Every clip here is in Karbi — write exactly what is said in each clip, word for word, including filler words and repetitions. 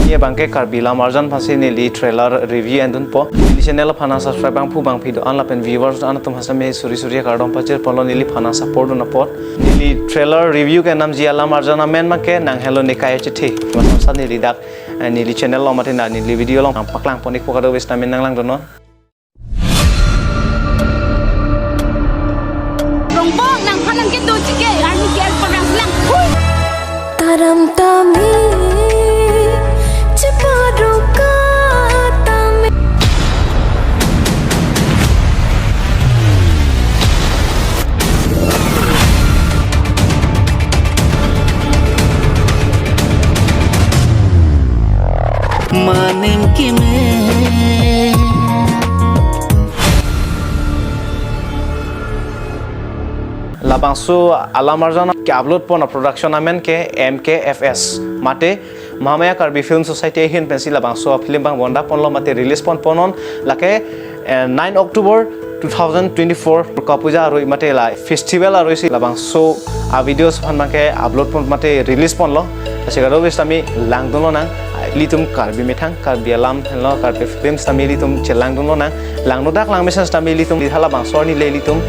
Ye bangke Karbi Lamarjan aphansi neli trailer review endunpo. Neli channel aphan subscribe bangphu bangphi do-an lapen viewers do-an atum aphan sitame suri suri akardom pajirponlo, neli aphan support dun apot. Neli trailer review kenamji a-Lamarjan amen bangke Nang Helo Ne Kai Achethe. Masam sat neli dak, eh, neli channel along mate na neli video along paklang pon-ikpo, kadokave sitame nanglangdunnon. Rongbong nangphan nangkedo chike, army K L parang lang. Hui. Taram tame, chepaduk tame. Maning keme. Labangso a-Lamarjan ke-upload pon a-production amen ke M K F S mate Mahamaya Karbi Film Society ahin pensi labangso a-film abang bonda ponlo mate release pon ponnon, lake, eh, nine October two thousand twenty-four Durga Puja arui mate la festival aruisi labangso a-videos aphan bangke upload pon mate release ponlo. Lasi kadokave sitame langdun lonang, ilitum Karbi methang, Karbi alam henlo, Karbi film sitame ilitum chelangdun lonang. Langnodak langmesen sitame ilitum di hala bangso arni le ilitum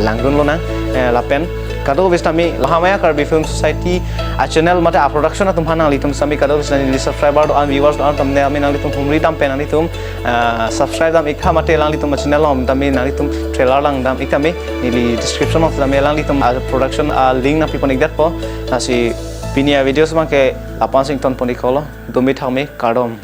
langdun lonang, eh, lapen kadokave sitame Mahamaya Karbi Film Society a-channel mate a-production atum aphan nanglitum sitame kadokave sitame neli subscriber do-an, viewers do-an atum ne ami nanglitum humri dam pen nanglitum, ah, subscribe dam-iktha mate alanglitum a-channel along tame nanglitum trailer langdam-iktha me, neli description along tame alanglitum a-production a-link nangpi pon-ikdetpo. Lasi pini a-videos bangke la-ansi ington pon-iklo, dome thakme, kardom.